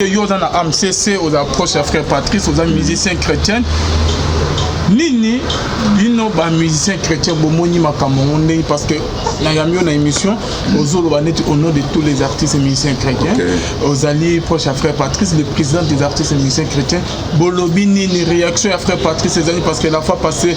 Yo oza na AMCC, oza proche ya frère Patrice, oza musicien chrétien. Nini bino ba musicien chrétien bomoni makambo yango ndenge? Parce que nayambi yo na émission, ozoloba neti au nom de tous les artistes et musiciens chrétiens. Ozali proche ya frère Patrice, le président des artistes et musiciens chrétiens. Bolobi nini? Réaction ya frère Patrice ezali? Parce que la fois passée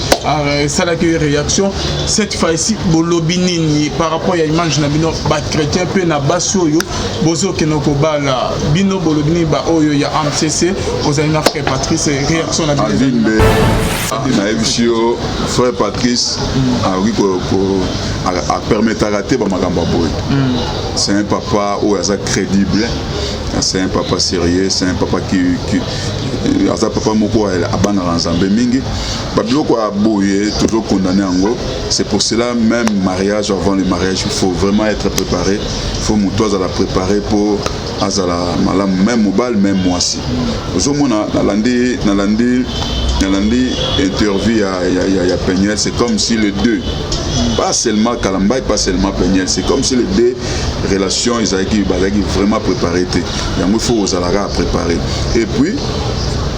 esalaki réaction, cette fois-ci bolobi nini par rapport ya image na bino bachrétien mpe na basi oyo bozokende kobala? Bino bolobi nini, baoyo ya AMCC? Ozali na frère Patrice, réaction na bino ezali? Alvin, nayebisi yo, frère Patrice akoki apermettaka te bamakambo ya boye. C'est un papa oyo aza crédible, c'est un papa sérieux, c'est un papa qui aza papa moko abangaka Nzambe mingi. Babiloko ya boye, tozokondane yango. C'est pour cela, même mariage, avant le mariage, il faut vraiment être préparé. Il faut moto azala préparé mpo azala malamu, même mobali, même mwasi. Ozomona, nalandi interview ya Peniel. C'est comme si les deux, pas seulement Kalambay, pas seulement Peniel, c'est comme si les deux relations ezalaki, bazalaki vraiment préparé te. Yango, il faut ozalaka préparé. Et puis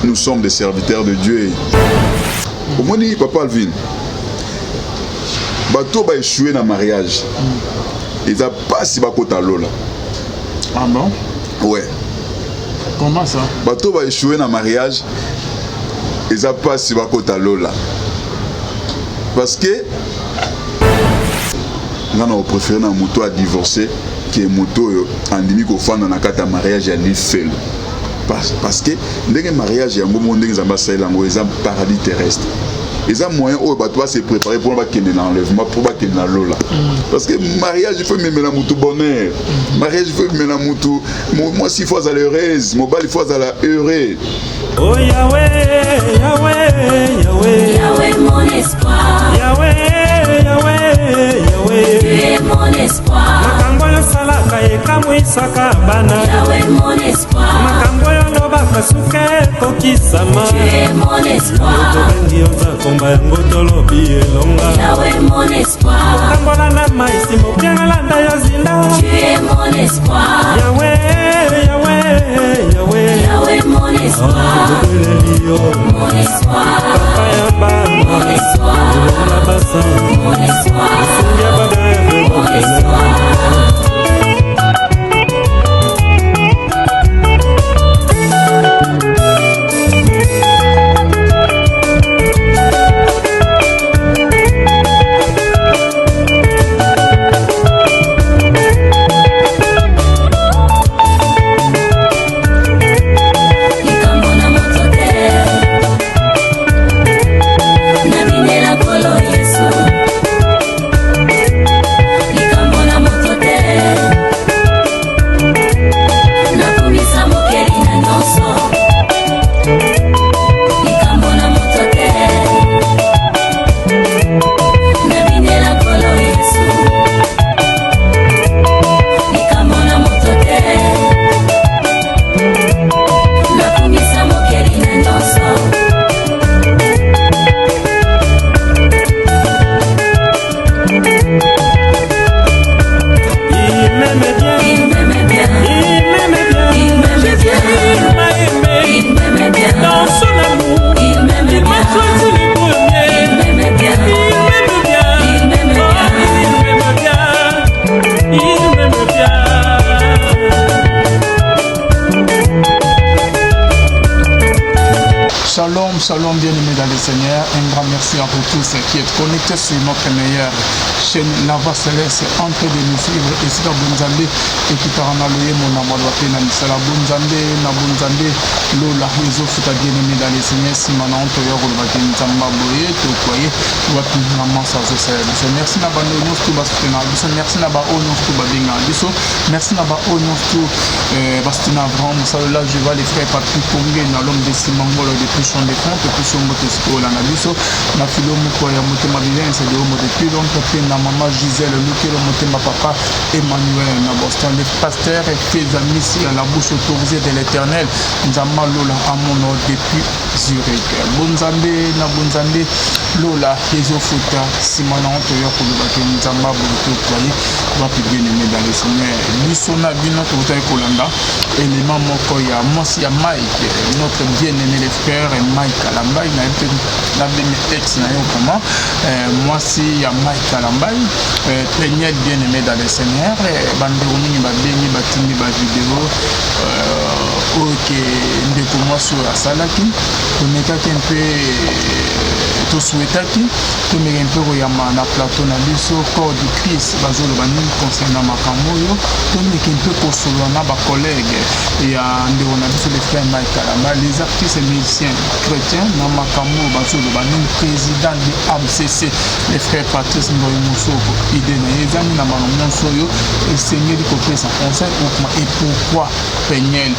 nous sommes des serviteurs de Dieu. Omoni, papa Alvin, bato baéchoué na mariage, eza mpasi bakota lola. Ah bon? Ouais. Comment ça? Bato baéchoué na mariage, eza mpasi bakota lola, parce que nga na kopréféré na moto adivorcé ke moto oyo andimi kofanda na kati ya mariage ya lifelo, parce que ndenge mariage yango moko, ndenge Nzambe asalela yango, eza paradis terrestre, eza moyen oyo bato base préparer mpona bakende na enlèvement, mpo bakende na lola. Parce que mariage, il faut ememela motu bonheur. Mariage, il faut ememela motu, mwasi il faut azala heureuse, mobali il faut azala heureux. Oh Yahweh, Yahweh, Yahweh. Yahweh, mon espoir. Yahweh, Yahweh, Yahweh. Tu es mon espoir. Makambo oyo osalaka ekamwisaka bana. Yahweh, mon espoir. Makambo oyo olobaka suka ekokisama. Tu es mon espoir. Tobengi oza komba yango, tolobi elonga. Yahweh, mon espoir. Otambola na mai, nsima opiangalanda yo zinda. Tu es mon espoir. Yahweh, Yahweh, Yahweh. Yahweh, mon espoir. Tobeleli yo. Mon espoir. Papa ya bana. Mon espoir. Elongola basa. Mon espoir. Esungi ya babebe. Mon espoir. Likambo na moto te, nabinela Nkolo Yesu. Likambo na moto te, nakumisa mokeli na nyonso. Likambo na moto te, nabinela Nkolo Yesu. Likambo na moto te, nakumisa mokeli na nyonso. Il m'aime bien. Il m'aime bien. Il m'aime bien. Il m'aime Jésus, bien. il m'a aimé. Il m'aime bien. Dans son amour, Il m'aime il m'a bien. choisi le premier. Il m'aime bien. Il m'aime bien. Il m'aime Oh, bien. il m'aime bien. Il m'aime bien. Shalom, shalom, bien-aimés dans le Seigneur. Un grand merci à vous tous qui êtes connectés sur notre meilleure chaîne, La Voix Céleste, en train de nous suivre. Esika bonzambe ekitaka na loyemo na maloba mpe na misala, bonzambe na bonzambe lola ezofuta. Bien-aimé dans le Seigneur, nsima na onto ya kolobaki Nzambe boye tokwaye wapi na manso azosalela biso. Merci na bando nyonso tu basoutenaka biso, merci na baoyo nyonso tu babengaka biso, merci na baoyo nyonso tu basoutenaka vraiment mosala. Là, je vois les frères Papi Konge na l'homme de Simangolo depuis Champ de Front et puis mbote sikoyo olanda biso na filo moko ya motema Vivense de Omo depuis Londres, mpe na mama Gisèle Lukelo motema, papa Emmanuel na Boston, le pasteur Fezamisi à la bouche autorisée de l'Éternel, Nzamba Lola amono depuis Zurich. Bonzambe na bonzambe lola ezofuta, nsima na onto ya kolobaki Nzambe boye tokwaye wapi. Bien aimé dans le Seigneur, biso na bino tokotaki kolanda Élément moko ya mwasi ya Mike, notre bien-aimé le frère Mike Kalambay, nayebi te nabengi ex na yo comment, mwasi ya Mike Kalambay, Peniel, bien-aimé dans le Seigneur. Bandeko mingi babengi, batindi bavideo oyo ke ndeko mwasi oyo asalaki. Tomekaki mpe tosouhaitaki tomeka mpe koyamba na plateau na biso corps du Christ, bazoloba nini concernant makambo oyo. Tomeki mpe kosolola na bacollègue ya ndeko na biso le frère Mike Kalambay, les artistes et musiciens chrétiens, na makambo oyo bazoloba nini. Président de AMCC, le frère Patrice Ngoi Mosoko, idée na ye eza nini na makambo nyonso oyo? Esengeli kopesa conseil okoma et pourquoi Peniel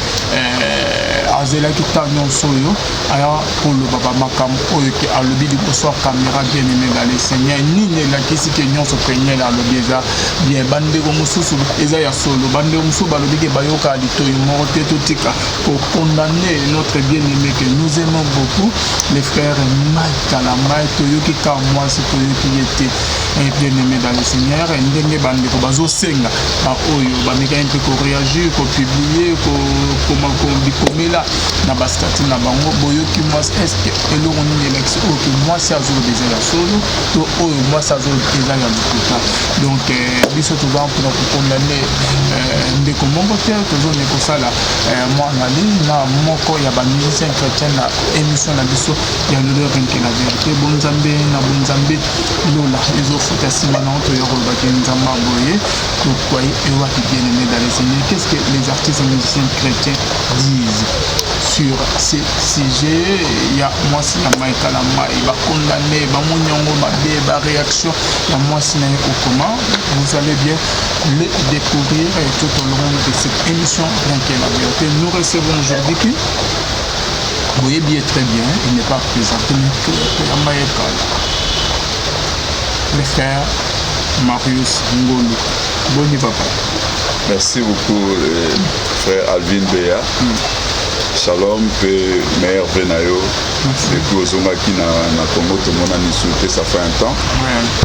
azelaki ntango nyonso oyo aya koloba bamakambo oyo ke alobi liboso ya caméra? Bien aimé dans le Seigneur, nini elakisi ke nyonso Peniel alobi eza bien? Bandeko mosusu eza ya solo, bandeko mosusu balobi ke bayoka litoi moko te. Totika kocondamner notre bien aimé que nous aimons beaucoup, le frère Mike Kalambay. Toyoki ka mwasi, toyoki ye te. Bien aimé dans le Seigneur, ndenge bandeko bazosenga, baoyo bamekaki mpe koréagir, kopublier, bikomela na bastatuts na bango, boyoki mwasi, est-ce eloko nini elakisi oyo ke mwasi azoloba eza ya solo to oyo mwasi azoloba eza ya lokuta? Donc biso toza mpona kocondamner ndeko moko te. Tozone kosala mwa analyse na moko ya bamusicien chrétien na émission na biso ya lelo, Rien que la vérité. Bonzambe na bonzambe, lola ezofuta nsima nango. Toya kolobaki Nzambe aboye tokwai ewaki. Bien aimé dans le Seigneur, qu'est-ce que les artistes et musiciens chrétiens disent sur ce sujet ya mwasi ya Mike Kalambay? Bacondamner, bamoni yango mabe, baréaction ya mwasi na ye okoma, vous allez bien le découvrir tout au long de cette émission Rien que la vérité. Nous recevons aujourd'hui qui boyebi très bien, il n'est pas présenté, mais toyamba ye kala, le frère Marius Ngolu. Boni papa? Merci beaucoup, frère Alvin Beya. Shalom mpe meilleurs vœux na yo. Depuis ozongaki na Congo, tomonani su te, ça fait un temps.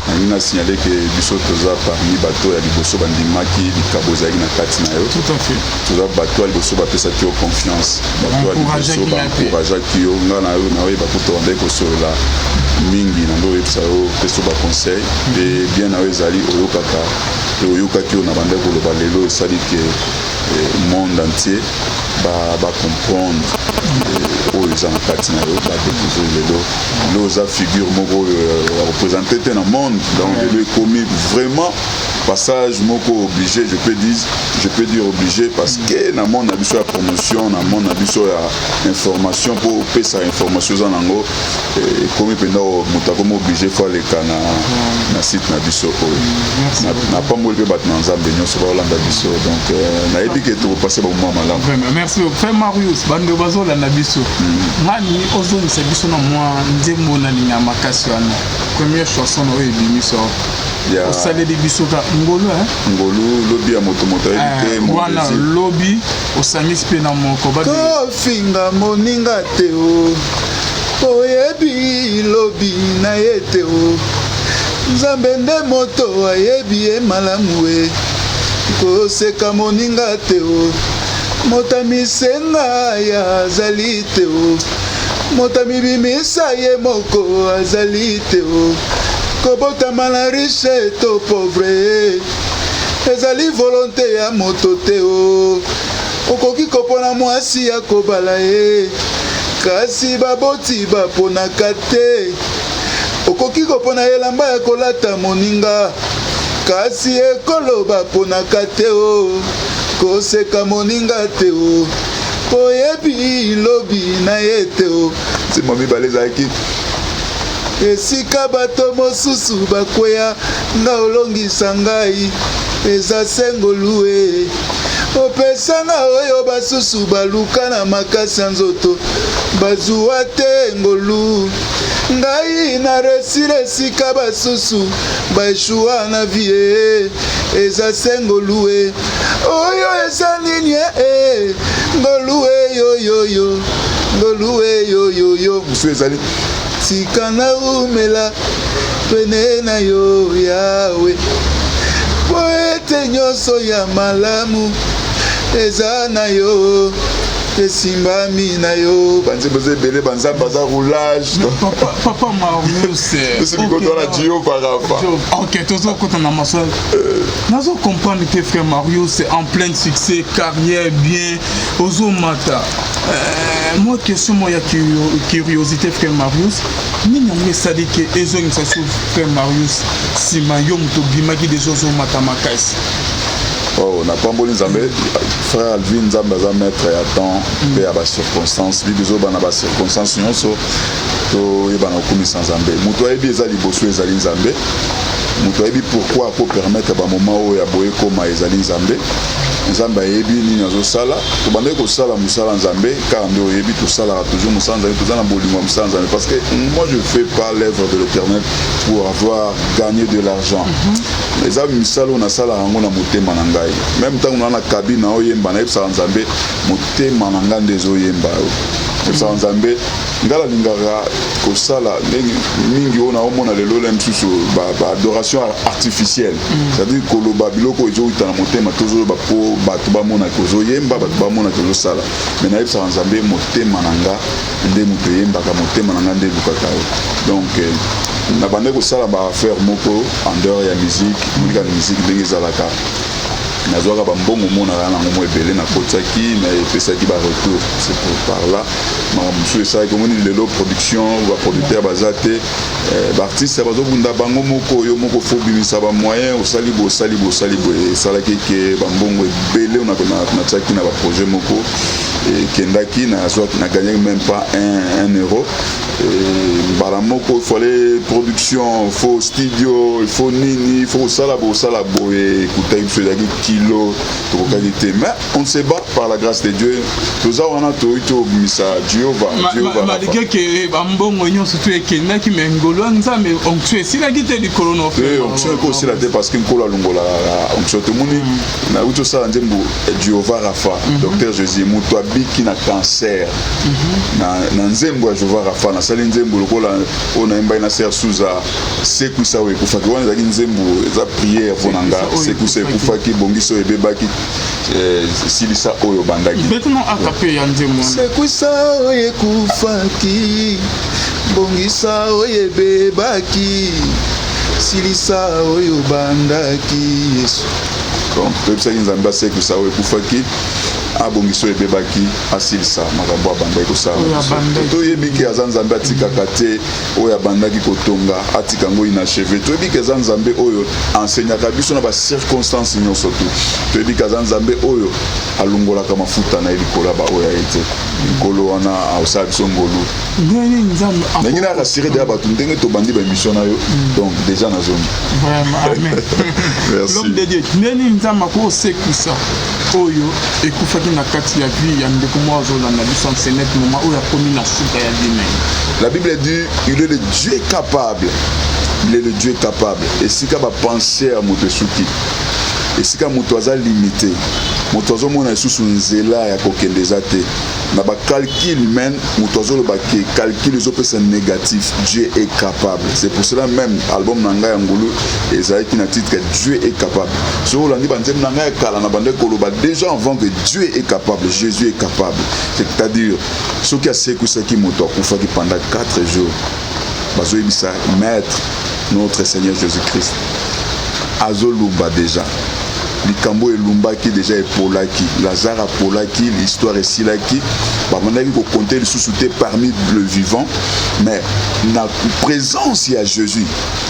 Nalingi na signale ke biso toza parmi bato ya liboso bandimaki likabo ezalaki na kati na yo. Tout à fait. Toza bato ya liboso bapesaki yo confiance, bato ya liboso baencourageaki yo. Nga na yo naoyeba kuta bandaki kosolola mingi na nde oyebisa yo, opesa yo baconseil mpe bien na yo ezali oyokaka mpe oyokaki oyo na bandaki koloba. Lelo esali ke monde entier bacomprendre oyo eza na kati na yo, badécouvrir lelo. Lelo oza figure moko oyo ya représente te na monde. Donc lelo ekomi vraiment passage moko obligé, je peux dire obligé, parce que na monde na biso ya promotion, na monde na biso ya information, mpo opesa information eza nango, ekomi mpenza moto akomi obligé fo aleka na site na biso oyo. Napamboli mpe bato na Nzambe nyonso baolanda biso. Donc nayebi ke tokopase bamoma malamu. Vraiment, merci frère Marius. Bandeko bazolanda biso, ngani ozongisa biso na mwa nzembo na linga makasi wana, première chanson oyo ebimiso, osaleli biso ka ngolu. Ngolu, lobi ya moto, moto ayebi te. Wana lobi osangisi mpe na moko. Kofinga moninga te o, oyebi lobi na ye te o. Nzambe nde moto ayebi ye malamu e. Koseka moninga te o, moto amisenga ya azali te o, moto amibimisa ye moko azali te o. Kobotama na riche to pauvre ezali volonté ya moto te o. Okoki kopona mwasi ya kobala ye, kasi baboti baponaka te. Okoki kopona elamba ya kolata moninga, kasi ekolo baponaka te o. Koseka moninga te o, oyebi lobi na ye te o. Nsima mibale ezalaki esika bato mosusu bakweya, nga olongisa ngai, eza sengolu e. Opesanga oyo basusu baluka na makasi ya nzoto bazuwa te. Ngolu ngai na réussir esika basusu baéchouer na vie, eza sengolu e. Oyo eza nini e? Ngolu eyoyoyo, ngolu eyoyoyo. Mosusu ezali tika naumela pene na yo Yawe, po ete nyonso ya malamu. Eza na yo, esimbami na yo. Banzembo eza ebele, banzambe aza roulage. Papa, papa Marius. Tosi bikoto wana Jehova Rafa. Ok, tozokota na masolo. Nazo comprendre te, frère Marius, en plein succès, carrière bien, ozomata. Moi, question moi ya curiosité, frère Marius, nini yango esali ke ezongisa so frère Marius nsima, yo moto obimaki deja, ozomata makasi? Oh, napamboli Nzambe, frère Alvin. Nzambe aza maître ya temps mpe ya bacirconstance. Bible ezoba na bacirconstance nyonso, toyeba na kokumisa Nzambe. Moto ayebi eza liboso, ezali Nzambe. Moto ayebi pourquoi akopermettre bamoma oyo ya boye ekoma, ezali Nzambe. Nzambe ayebi nini azosala. Tobandaki kosala mosala Nzambe kaka nde oyebi, tosalaka toujours mosala Nzambe, toza na bolingo ya mosala Nzambe, parce que moi, je fais pas l'œuvre de l'Éternel pour avoir gagné de l'argent. Eza misala oyo nasalaka yango na motema na ngai. Même ntango naa na cabine naoyemba, nayebisaka Nzambe, motema na ngai nde ezoyemba yo. Nayebisaka Nzambe, ngai nalingaka kosala ndenge mingi oyo naomona lelo le mosusu, baadoration artificielle, c'est-à-dire koloba biloko oyo ezowuta na motema, tozoloba mpo bato bamonaki ozoyemba, bato bamonaki ozosala. Mais nayebisaka Nzambe, motema na nga nde moto eyembaka, motema na nga nde elukaka yo. Donc nabandaki kosala baaffaire moko en dehors ya musique. Monika musique ndenge ezalaka, nazwaka bambongo, monaka nango mo ebele, nakotiaki, mais epesaki baretour. C'est pour par là makambo mosusu esalaki. Omoni lelo production, baproducteur baza te, baartiste bazobunda bango moko, yo moko faut obimisa bamoyen, osali boye, osali boye, osali boye. Esalaki ke bambongo ebele natiaki na baprojet moko ekendaki, nazwaki, nagagnaki même pas 1 euro. Mbala moko il fallait production, faut studio, il faut nini, il faut kosala boye, osala boye. Ekutaki biso, ezalaki kilo, tokokaki te. Mais on se bat, par la grâce de Dieu toza wana, toyi tobimisa Jehova. Jehova. Malgré ke bambongo nyonso to ekendaki, mais ngolu ya Nzambe, onction esilaki te likolo na Te, onction ekosila te, parce que Nkolo alongolaka onction. Tomoni nauti osala nzembo Jehova Rafa, docteur Jésus, moto abiki na cancer na nzembo ya Jehova Rafa. Nasali nzembo lokola oyo nayembaki na ser Suza, Sekwisa oyo ekufaki. Wana ezalaki nzembo, eza prière mpo na nga. Sekwisa ekufaki, bongisa oyo ebebaki, silisa oyo obandaki. Maintenant akape ya nzembo. Sekwisa oyo ekufaki, bongisa oyo ebebaki, silisa oyo obandaki, Yesu. Donc toyebisaki Nzambe asekwisa oyo ekufaki, abongisa oyo ebebaki, asilisa makambo abandaki kosala. Toyebi ke aza Nzambe atikaka te oyo abandaki kotonga, atika yango inachevé. Toyebi ke aza Nzambe oyo enseignaka biso na bacirconstance nyonso tu. Toyebi ke aza Nzambe oyo alongolaka mafuta na ye likolo ya baoyo aye te. Likolo wana akosala biso ngolu. Ndenge Nzambe Ndenge na rassuré deya bato, ndenge tobandi baémission na yo, donc déjà nazongi. Vraiment, amen. Merci. L'homme de Dieu, ndenge Nzambe akosekwisa oyo ekufaki na kati ya vie ya ndeko moko azolanda biso en ce moment, oyo akomi na suka ya vie na ye? La Bible dit: il est le Dieu capable, il est le Dieu capable. Esika bapense ya moto esuki, esika moto aza limité, moto azomona lisusu nzela ya kokende eza te, na bacalcul humaine, moto azoloba ke calcul ezopesa négatif, Dieu est capable. C'est pour cela même album na ngai ya ngulu ezalaki na titre Dieu est capable. Soki olandi banzembo na ngai ya kala, na bandaki koloba déjà avant que Dieu est capable, Jésus est capable. C'est-à-dire soki asekwisaki moto akufaki pendant 4 jours, bazoyebisa maître, notre Seigneur Jésus-Christ azolumba déjà, likambo elumbaki déjà, epolaki, Lazare apolaki, l'histoire esilaki, babandaki kocompter lisusu te parmi le vivant. Mais na présence ya Jésus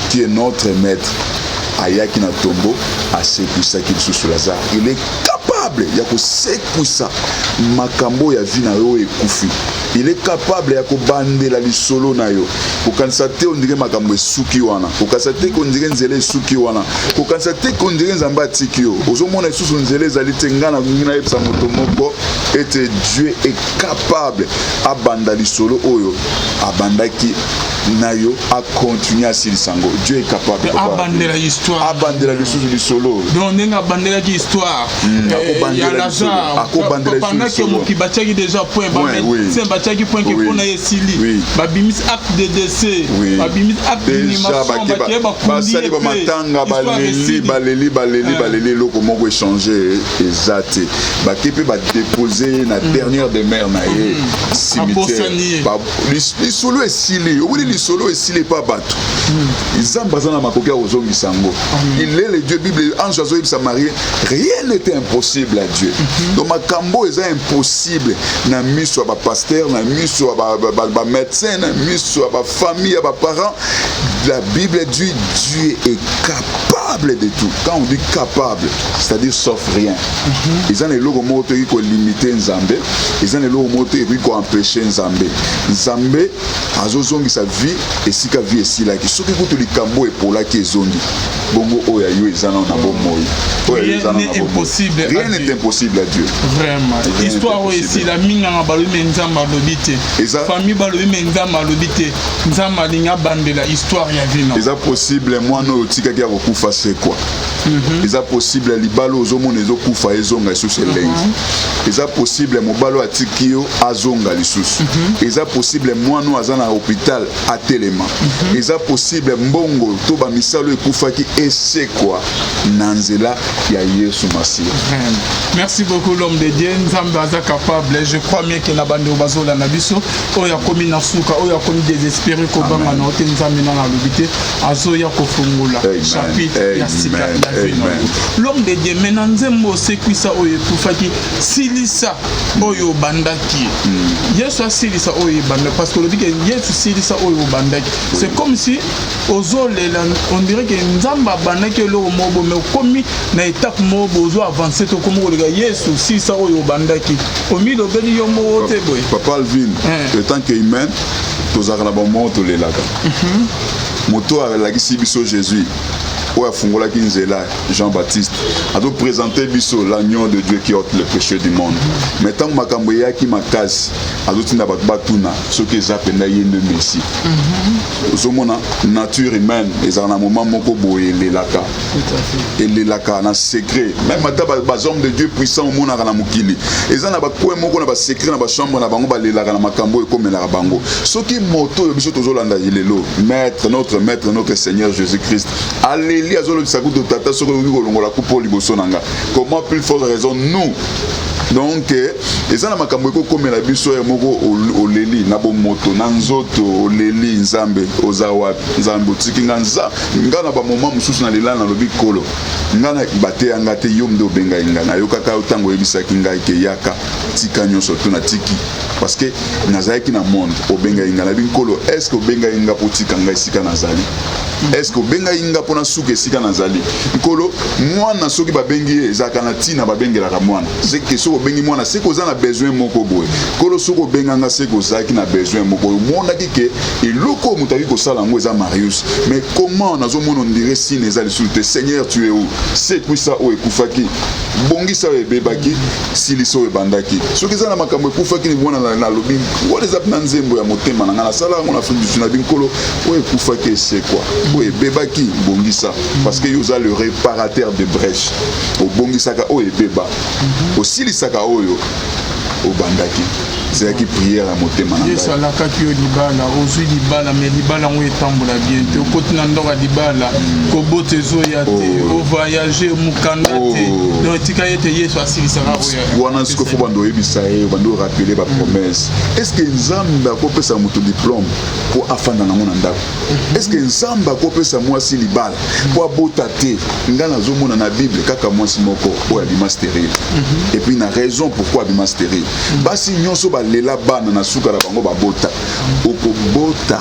qui est notre maître, ayaki na tombeau, asekwisaki lisusu Lazare. Il est capable ya kosekwisa makambo ya vie na yo oyo ekufi. Il est capable ya kobandela lisolo na yo. Kokanisa te on dirait makambo esuki wana, kokanisa te on dirait nzela esuki wana, kokanisa te on dirait Nzambe atiki yo, ozomona lisusu nzela ezali te. Ngai nalingi nayebisa moto moko ete Dieu est capable abanda lisolo oyo abandaki. na yo acontinue asilisa yango. Dieu est capable. Abandela histoire. Abandela lisusu lisolo. Donc ndenge abandelaki histoire ya Lazare, pendant que moki batiaki déjà point, bamédecin batiaki point ke mpona ye esili, babimisi acte de décès, babimisi acte d'inhumation, batie, bakundi. Basali bamatanga, baleli, baleli, baleli, baleli, eloko moko échange eza te. Bake mpe badépose na dernière demeure na ye, cimetière. Lisolo esili. Omoni, lisolo esili epa bato, Nzambe aza na makoki ya kozongisa yango. Il est le Dieu. Bible, ange azoyebisa Marie: rien n'était impossible à Dieu. Donc makambo eza impossible na miso ya bapasteur, na miso ya bamédecin, na miso ya bafamille, ya baparent, la Bible dit: Dieu est capable de tout. Quand on dit capable, c'est-à-dire sauf rien. Eza na eloko moko toyeki kolimite Nzambe, eza na eloko moko toyeki koempêche Nzambe. Nzambe azozongisa vie esika vie esilaki. Soki kutu likambo epolaki ezongi bongo, oyo ya yo eza nano na bomoi. Rien n'est impossible. Rien n'est impossible à Dieu. Vraiment, histoire oyo esila, minganga balobi, me Nzambe alobi te. Famille balobi, me Nzambe alobi te. Nzambe alingi abandela histoire ya vie. Eza possible. Mwana oyo otikaki ya kokufa, sekwa. Eza possible. Libala ozomona ezokufa, ezonga lisusu elengi. Eza possible. Mobali oyo atiki yo, azonga lisusu. Eza possible. Mwana oyo aza na hôpital, atelema. Eza possible. Mbongo to bamisala oyo ekufaki, esekwa na nzela ya Yesu Masiya. Merci beaucoup, l'homme de Dieu. Nzambe aza capable. Je crois bien ke na bandeko bazolanda biso, oyo akomi na suka, oyo akomi désespéré, kobanga na yo te. Nzambe nano alobi te, azoya kofungola chapitre ya sika ya vie na yo, l'homme de Dieu. Mais na nzembo osekwisa oyo ekufaki, silisa oyo obandaki, Yesu asilisa oyo ebandaki, parce que olobi ke Yesu silisa oyo obandaki. C'est comme si ozolela, on dirait ke Nzambe abandaki eloko moko boye, mais okomi na étape moko boye, ozo avance te, okomi koleka. Yesu silisa oyo obandaki, omilobeli yo moko te boye. Papa Alvin, en tant que humain, tozalaka na bamoko tolelaka. Moto alakisi biso Jésus, oyo afungolaki nzela, Jean Baptiste azoprésente biso l'agneau de Dieu qui ôte le péché du monde. Mais ntango makambo eyaki makasi, azotinda bato batuna soki eza mpenza ye nde Messie. Ozomona, nature humaine ezalaka na moment moko boye elelaka, elelaka na secret. Même ata bahommes de Dieu puissant omonaka na mokili, eza na bacoin moko na basecret, na bachambre na bango, balelaka na makambo oyo ekomelaka bango. Soki moto oyo biso tozolanda lelo, maître, notre maître, notre Seigneur Jésus Christ, aleli, azolobisa kutu: "Tata, soki okoki kolongola kupe oyo liboso na nga", comment plus forte raison nous? Donc eza na makambo ekokomela biso ya moko, oleli na bomoto na nzoto, oleli: "Nzambe, oza wapi? Nzambe, otiki nga." Nga na bamoment mosusu nalela, nalobi: "Kolo, nga na bateya nga te, yo nde obengai nga. Nayokaka yo ntango oyebisaki ngai ke yaka, tika nyonso to natiki, parce que nazalaki na monde. Obengai nga." Nabi: "Nkolo, est ce que obengai nga mpo tika ngai esika nazali? Est ce que obengai nga mpona suka esika nazali? Nkolo, mwana soki babengi ye, ezalaka na ntina. Babengelaka mwana seke soki obengi mwana, seke oza na besoin moko boye. Nkolo, soki obenga nga, seke ozalaki na besoin moko, omonaki ke eloko oyo moto aki kosala yango eza Marius. Mais comment nazomona, on dirait signe eza lisusu te? Seigneur, tu es où? Sekwisa oyo ekufaki, bongisa oyo ebebaki, silisa oyo ebandaki." Soki eza na makambo ekufaki wana, nalobi wana eza mpena nzembo ya motema na ngai. Nasala yango na Afrique du Sud. Nabi: "Nkolo, oyo ekufaki esekwa, oyo ebebaki bongisa, parce que yo oza le réparateur de brèche. Obongisaka oyo ebeba, osilisaka oyo obandaki." Ezalaki prière ya motema na Yesu ngai. Alakaki yo libala, ozwi libala, me libala yango etambola bien te. Okoti na ndako ya libala, kobota ezoya te. Ovoyage, mokanda te. Donc etika ye te. Yesu asilisaka oyo. Wana sikoyo fo bando oyebisa ye, bando orappeler bapromesse. Est ce que Nzambe akopesa moto diplôme mpo afanda nango na ndako? Est ce que Nzambe akopesa mwasi libala mpo abota te? Ngai nazomona na Bible kaka mwasi moko oyo abima stérile, et puis na raison pourquoi abima stérile. Basi nyonso balela bana, na suka na bango babota. Okobota,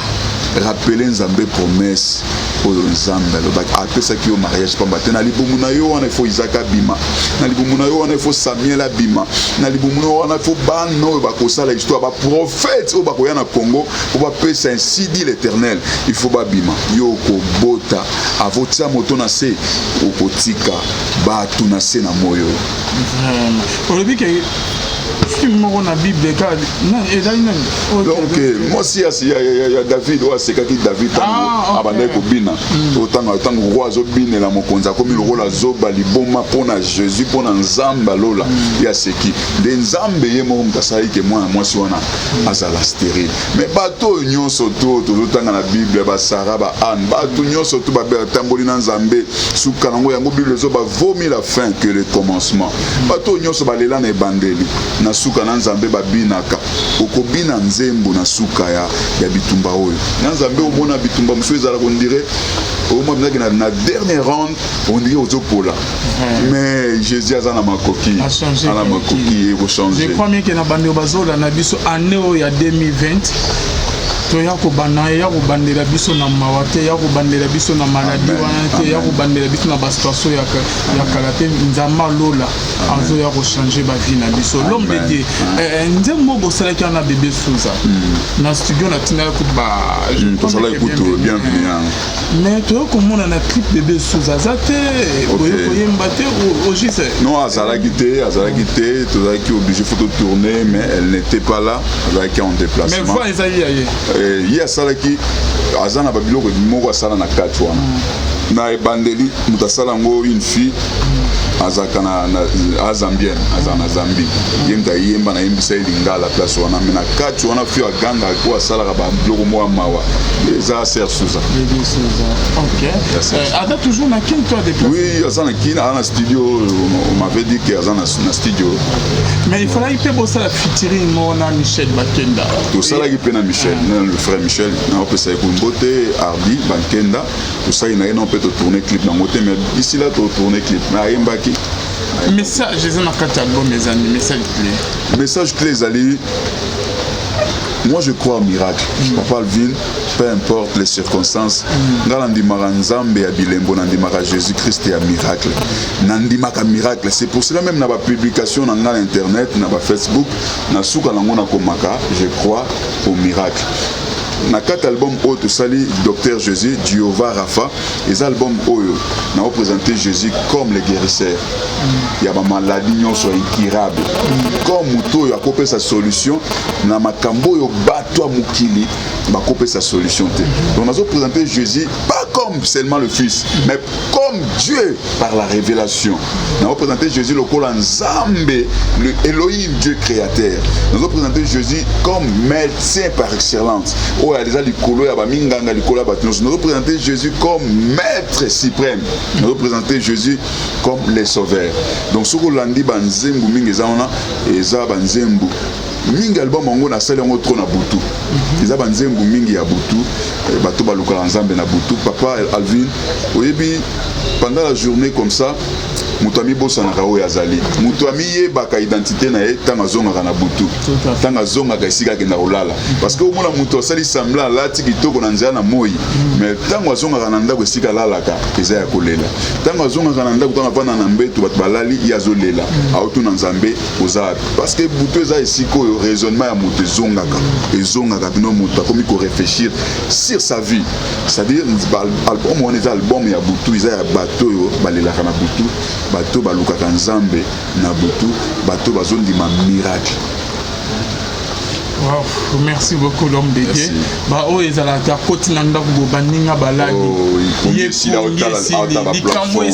rappeler Nzambe promesse oyo Nzambe alobaki, apesaki yo mariage pamba te. Na libumu na yo wana, ifo Isaac abima. Na libumu na yo wana, ifo Samuel abima. Na libumu na yo wana, ifo bana oyo bakosala histoire, baprophète oyo bakoya na Congo mpo bapesa ainsi dit l'Éternel, il faut babima. Yo okobota. Avotia moto na se, okotika bato na se na moi oyo. Vraiment. Olobi ke Film moko na Bible kaka ezali nani? Donc mwasi ya David oyo asekaki David ntango abandaki kobina, ntango ntango roi azobinela mokonzi, akomi lokola zoba, liboma mpo na Jésus, mpo na Nzambe alola. Ye aseki nde Nzambe ye moko moto asalaki ke mwana mwasi wana azala stérile. Mais bato oyo nyonso to tozotanga na Bible, basara, baane, bato nyonso to batamboli na Nzambe, suka nango yango Bible ezoba: vaut mieux la fin que le commencement. Bato oyo nyonso balela na ebandeli, na suka na Nzambe babinaka. Okobina nzembo na suka ya bitumba oyo na Nzambe. Omona bitumba mosusu ezalaka, on dirait omona mpenzaki na dernier round, on dirait ozopola, mais Jésus aza na makoki, aza na makoki ekochange. Je crois bien ke na bandeko bazolanda biso, année oyo ya 2020 toya kobanda, ya kobandela biso na mawa te, ya kobandela biso na maladie wana te, ya kobandela biso na basituation ya kala te. Nzambe alola azoya kochange bavie na biso. L'homme de Dieu, nzembo bosalaki wana, Bebe Suza, na studio natindaki kutu ba Tosalaki kutu Bienvenu. Mais toya komona na clip Bebe Suza aza te, boye koyemba te au juste. Non, azalaki te, azalaki te. Tozalaki obligé, faut tourner, mais elle n'était pas là, azalaki en déplacement. Mais voix ezali ya ye. Ye asalaki, aza na babiloko moko asala na kati wana. Na ebandeli, moto asala yango, une fille azalaka na azambienne, azala na Zambie. Ye moto ayemba, nayembisa ye lingala place wana. Mais na kati wana, fille agangaka po asalaka babiloko moko ya mawa, eza Sœur Suza. Aza toujours na Kine to adéplacé? Oui, aza na Kine, aza na studio. On m'avait dit que aza na studio. Mais il fallait mpe bosala featuring moko na Michel Bakenda. Tosalaki mpe na Michel, na le frère Michel. Naopesa ye mbote, Ardi Bankenda. Tosali na ye no mpe, totourne clip nango te, mais d'ici là totourne clip, mais ayembaki. Message eza na kati ya album ezali message clé? Message clé ezali: moi, je crois au miracle, papa Alvin, peu importe les circonstances. Nga nandimaka Nzambe ya bilembo, nandimaka Jésus Christ ya miracle, nandimaka miracle. C'est pour cela même na bapublication na nga na internet, na bafacebook, na suka nango nakomaka: je crois au miracle. Na kati album oyo tosali, Docteur Jésus, Jéhovah Rafa, eza album oyo naoprésente Jésus comme le guérisseur ya bamaladi nyonso incurable, comme moto oyo akopesa solution na makambo oyo bato ya mokili bakopesa solution te. Donc nazoprésente Jésus pas comme seulement le fils, mais comme Dieu par la révélation. Nazoprésente Jésus lokola Nzambe, le Elohim, Dieu créateur. Nazoprésente Jésus comme médecin par excellence, oyo eza likolo ya baminganga, likolo ya bato nyonso. Nazoprésente Jésus comme maître suprême. Nazoprésente Jésus comme le sauveur. Donc soki olandi banzembo mingi eza wana, eza banzembo mingi. Album yango nasali yango trop na butu, eza banzembo mingi ya butu. Bato balukaka Nzambe na butu, papa Alvin. Oyebi, pendant la journée comme ça, moto amibosanaka oyo azali, moto amiyebaka identité na ye ntango azongaka na butu, ntango azongaka esika akenda kolala. Parce que omona moto asali semblant, alati kitoko na nzela na moi, mais ntango azongaka na ndako esika alalaka, eza ya kolela. Ntango azongaka na ndako, ntango avanda na mbeto, bato balali, ye azolela, aotuna Nzambe: oza wapi? Parce que butu eza esika oyo raisonnement ya moto ezongaka, ezongaka bino, moto akomi koréfléchir sur sa vie. C'est-à-dire album wana eza album ya butu, eza ya bato oyo balelaka na butu, bato balukaka Nzambe na butu, bato bazondima miracle. Wow, merci beaucoup, l'homme de Dieu. Ba oyo ezalaka koti na ndako bo baninga balali, ye pongi esili, likambo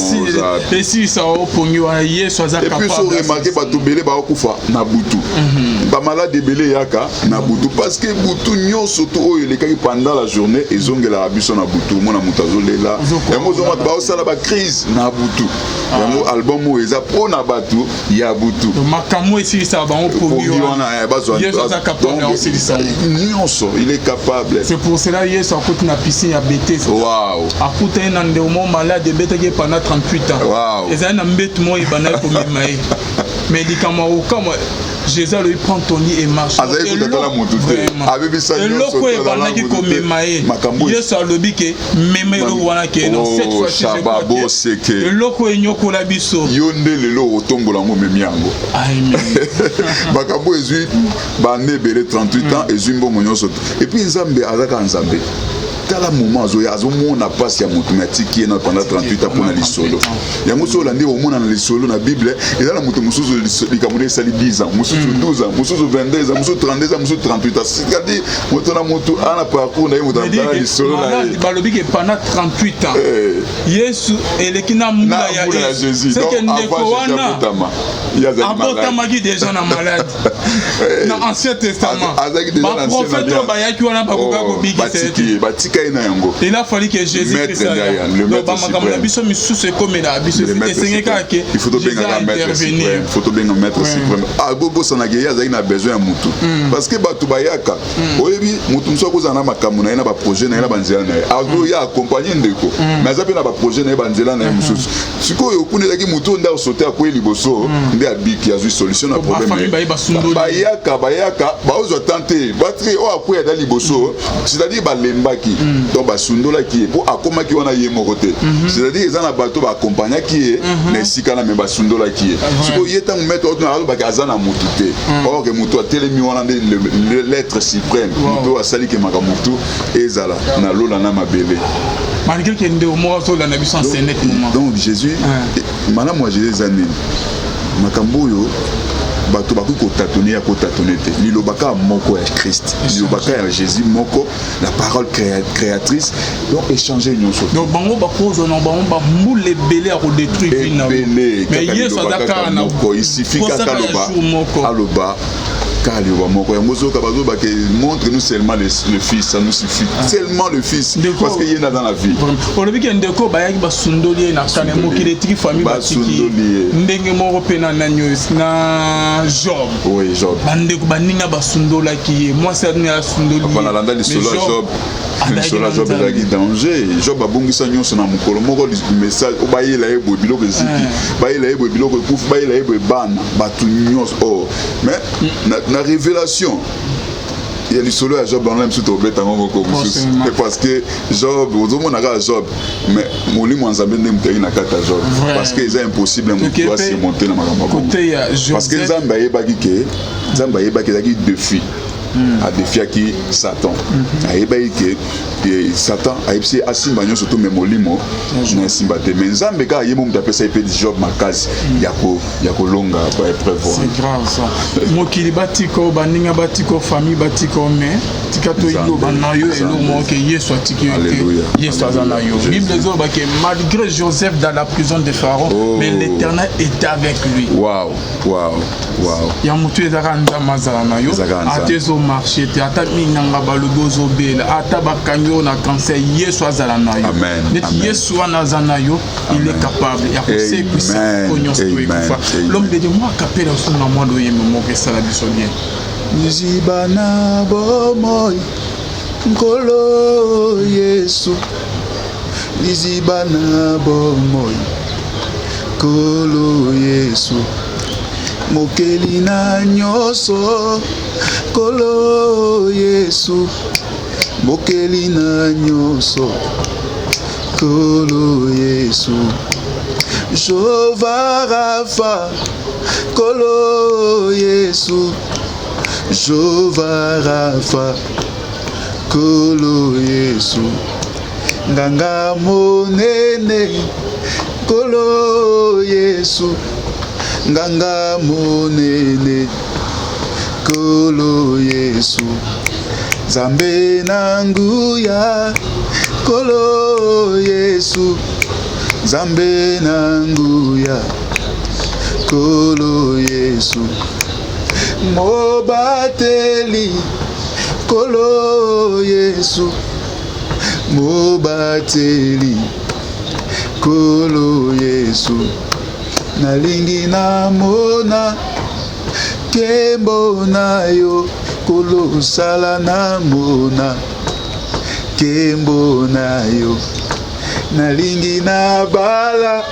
esilisa opongi wana, Yesu aza. Et puis so remarque, bato ebele bakokufa na butu, bamalade ebele eyaka na butu, parce que butu nyonso to oyo elekaki pendant la journée ezongelaka biso na butu. Omona moto azolela yango, ozomona baosala bacrise na butu. Yango album oyo eza mpo na bato ya butu. Makambo esilisaka bango pongi wana, Yesu aza capable ya kosilisa. Nyonso, il est capable. C'est pour cela Yesu akuti na piscine ya Bethesda, akutani na ndeko moko malade ebetaki ye pendant 38 ans. Ezali na mbetu moko ebandaki komema ye. Mais likambo ya kokamwa, Jésus alobi: prends ton lit et marche. Azali kotatala motu te, abebisa. Eloko ebandaki komema ye, Yesu alobi ke mema eloko wana ke non, cette fois-ci eloko enyokola biso. Yo nde lelo otombola yango, omemi yango. Makambo ezwi bande ebele, 38 ans, ezwi mbongo nyonso. Et puis Nzambe aza kaka Nzambe. Tala moment azoya, azomona mpasi ya moto, mais atiki ye na pendant 38 ans mpona lisolo yango. So olandi, omona na lisolo na Bible, eza na moto mosusu likambo nde esali 10 ans, mosusu 12 ans, mosusu 22 ans, mosusu 32 ans, mosusu 38 ans. C'est-à-dire moto na moto ana parcours na ye, moto na lisolo na ye. Balobi ke pendant 38 ans Yesu eleki na mbula ya Jésus. C'est ndeko wana abotamaki déjà na malade na Ancien Testament. Baprophète oyo bayaki wana bakoka kobikisa. Batika ye na yango. Il a fallu que Jésus Christ. Bamakambo na biso misusu ekomela biso, esenge kaka ke il faut tobengaka maître suprême, faut tobenga maître suprême. Bobosanaka ye azalaki na besoin ya mutu, parce que bato bayaka, oyebi, motu mosusu akozala na makambo na ye, na baprojet na ye, na banzela na ye, azoya accompagne ndeko, mais aza mpe na baprojet na ye, banzela na ye mosusu. Sikoyo kuna ezalaki motu oyo nde asote, akwei liboso, nde abiki, azwi solution na problème. Bayaka, bayaka, baozwa tan te, batri oyo akwei ata liboso, c'est-à-dire balembaki, donc basundolaki ye mpo akomaki wana ye moko te. C'est-à-dire eza na bato baakompagnaki ye na esika na, mais basundolaki ye. Sikoyo ye, ntango maître oyo alobaki aza na motu te, or que motu atelemi wana nde l'être suprême, motu oyo asaliki makambo motu ezala na lola na mabele. Malgré que ndeko moko azolanda biso en ce moment. Donc Jésus, malamu ya Jésus eza nini? Makambo oyo bato bakoki kotâtonner, ya kotâtonner te. Liloba kaka moko ya Christ, liloba kaka ya Jésus moko, la parole créatrice, donc échange nyonso. Donc bango bakozwa na bango bambula ebele ya kodétruire vie na ebele. Mais Yesu aza kaka na moko, il suffit kaka aloba, aloba kaka liloba moko. Yango ozoyoka bazobake: montre nous seulement le Fils, ça nous suffit, seulement le Fils, parce que ye naza na vie. Olobi ke ndeko bayaki, basundoli ye na kane, mokili etiki, famille batiki. Ndenge moko mpe na nani oyo, na Job. Oui, Job. Bandeko, baninga basundolaki ye, mwasi ani asundoli. Nalanda lisolo ya Job. Lisolo ya Job ezalaki danger. Job abongisa nyonso na mokolo moko, message oyo bayela ye boye, biloko eziki, bayela ye boye, biloko ekufi, bayela ye boye, bana, bato nyonso. Oh, mais na révélation ya lisolo ya Job wana, mosusu tobeta yango moko mosusu, parce que Job, ozomona kaka Job, mais molimo ya Nzambe nde moto ayaki na kati ya Job, parce que eza impossible moto asurmonte na makambo, parce que Nzambe ayebaki ke, Nzambe ayebaki, ezalaki défi. Adéfiaki Satan. Ayebaki ke Satan ayebisi asimba nyonso to, mais molimo na esimba te. Mais Nzambe kaka ye mo moto apesa ye mpe Job makasi ya kolonga baépreuve. C'est grave ça. Mokili batika o, baninga batika o, famille batika o, mais tika toyiloba na yo eloko moko ke Yesu atiki yo te, Yesu aza na yo. Bible ezoloba ke malgré Joseph dans la prison de Pharaon, oh, mais l'Éternel était avec lui. Wow. Ya motu ezaka Nzambe azala na yo. Ata ezomarcher te, ata minganga balobi ozobela, ata bakangi oyo na cancer, Yesu azala na yo. Neti Yesu wana aza na yo, il est capable ya kosekwisa oyo nyonso to ekufa. L'homme de Dieu, mwa kapela osunga mwana oyembe moko esala biso bien. Liziba na bomoi, Nkolo Yesu, liziba na bomoi, Nkolo Yesu, mokeli na nyonso, Nkolo Yesu, mokeli na nyonso, Nkolo Yesu, Jehova Rafa, Nkolo Yesu, Jehova Rafa, Nkolo Yesu, nganga monene, Nkolo Yesu, nganga monene, Nkolo Yesu, Nzambe na nguya, Nkolo Yesu, Nzambe na nguya, Nkolo Yesu, mobateli, Nkolo Yesu, mobateli, Nkolo Yesu, nalingi namona nkembo na yo, Nkolo, sala namona nkembo na yo, nalingi nabala,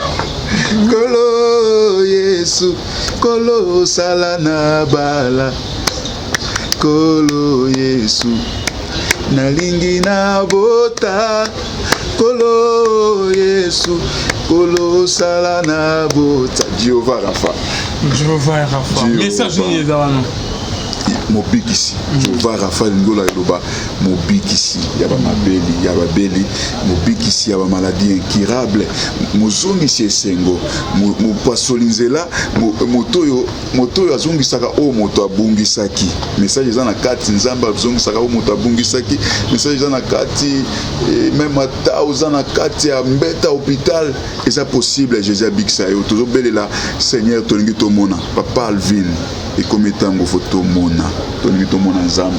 Nkolo Yesu, Nkolo, sala nabala, Nkolo Yesu, nalingi nabota, Nkolo Yesu, Nkolo, sala nabota, Jehova Rafa. Jehova Rafa, message nini eza wana? Mobikisi Jehova Rafa elingi eloba mobikisi ya bamabeli, ya babeli, mobikisi ya bamaladi incurable, mozongisi esengo, mopasoli nzela, moto oyo azongisaka oyo moto abungisaki. Message eza na kati. Nzambe azongisaka oyo moto abungisaki. Message eza na kati. Même ata oza na kati ya mbeta hôpital, eza possible Jésus abikisa yo. Tozobelela Seigneur, tolingi tomona papa Alvin. Ekomi ntango faut tomona, tolingi tomona Nzambe,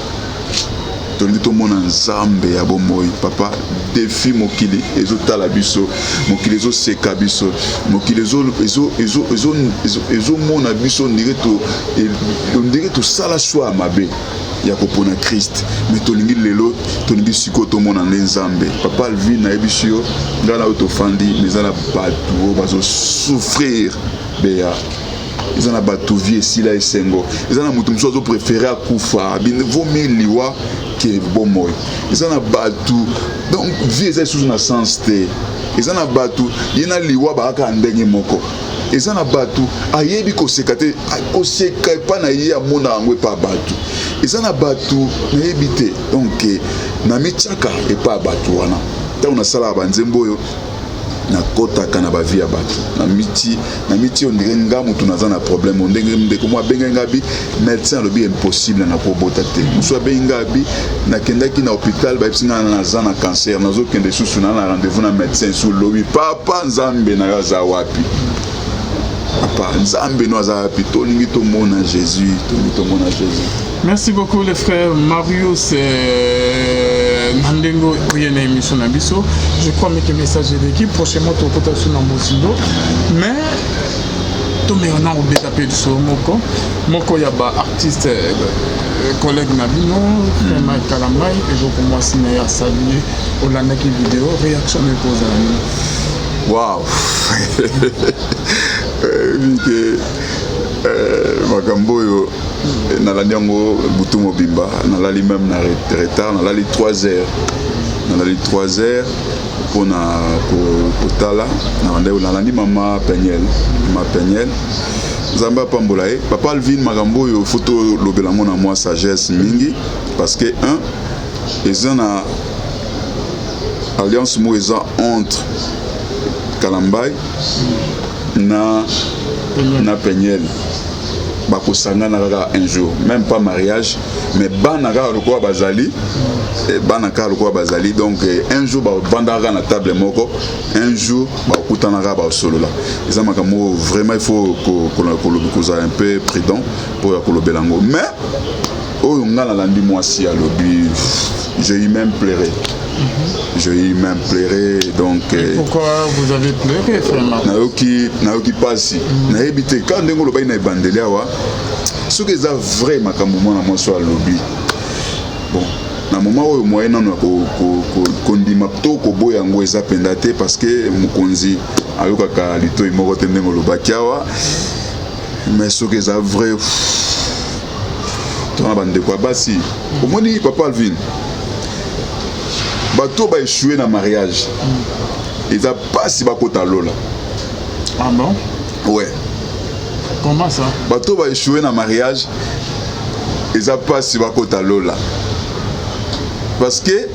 tolingi tomona Nzambe ya bomoi. Papa, défi, mokili ezotala biso, mokili ezoseka biso, mokili ezomona biso ondire tosala choix ya mabe ya kopona Christ. Mais tolingi lelo, tolingi sikoyo tomona nde Nzambe. Papa Alvin, nayebisi yo, ngai na oyo tofandi, mais eza na bato oyo bazosouffrir beya. Eza na bato vie esila esengo. Eza na moto mosusu azopréférer akufa, vomi liwa ke bomoi. Eza na bato, donc vie eza lisusu na sens te. Eza na bato, ye na liwa bakaka ndenge moko. Eza na bato ayebi koseka te, koseka epa na ye amona yango epa bato. Eza na bato, nayebi te. Donc namitiaka epa ya bato wana. Ntango nasalaka banzembo oyo, nakɔtaka na bavie ya bato, na miti on dirait nga motu naza na problème. Ndenge ndeko mo abengai nga bi médecin alobi impossible na kobota te. Mosu abengi nga bi nakendaki na hôpital, bayebisi nga naza na cancer, nazokende susu na rendez-vous na médecin su lobi. Papa, Nzambe na yo aza wapi? Papa, Nzambe no aza wapi? Tolingi tomona Jésus, tolingi tomona Jésus. Merci beaucoup, le frère Marius Nandengo oye na émission na biso. Je crois que message d'équipe prochainement tokota sur na mozindo, mais tomeka na kobeta mpe lisolo moko moko ya baartiste collègue na bino, frère Mike Kalambai, eloko mwasi na ye asali. Olandaki video, réaction na ekozala nini? Wow, ke makambo oyo nalandi yango butu mobimba. Nalali même na retard, nalali 3 heures, nalali 3 heures mpona kotala. Nalandi mama Peniel. Mama Peniel, Nzambe apambola ye. Papa Alvin, makambo oyo faut tolobela yango na mwa sagesse mingi, parce que un eza na alliance moko eza entre Kalambai na Peniel. Bakosangana kaka un jour, même pas mariage, mais bana kaka lokola bazali, bana kaka lokola bazali. Donc un jour bavandaka kaka na table moko, un jour bakutana kaka, basolola. Eza makambo oyo vraiment il faut kozala un peu prudent mpo ya kolobela yango. Mais oyo nga nalandi mwasi alobi, j'ai eu même pleuré, j'ai eu même pleuré. Donc Et pourquoi vous avez pleuré, frère? Nayoki mpasi, nayebi te. Kaka ndenge olobaki na ebandeli awa, soki eza vrai makambo mwana mwasi oyo alobi, bon, na moment oyo moyen nano ya kondima to koboya yango eza mpenza te, parce que mokonzi ayokaka litoi moko te, ndenge olobaki awa. Mais soki eza vrai, tona bandeko ya basi. Omoni, papa Alvin, bato baéchoué na mariage, eza mpasi bakota lola. Ah bon? Ouais. Comment ça? Bato baéchoué na mariage, eza mpasi bakota lola, parce que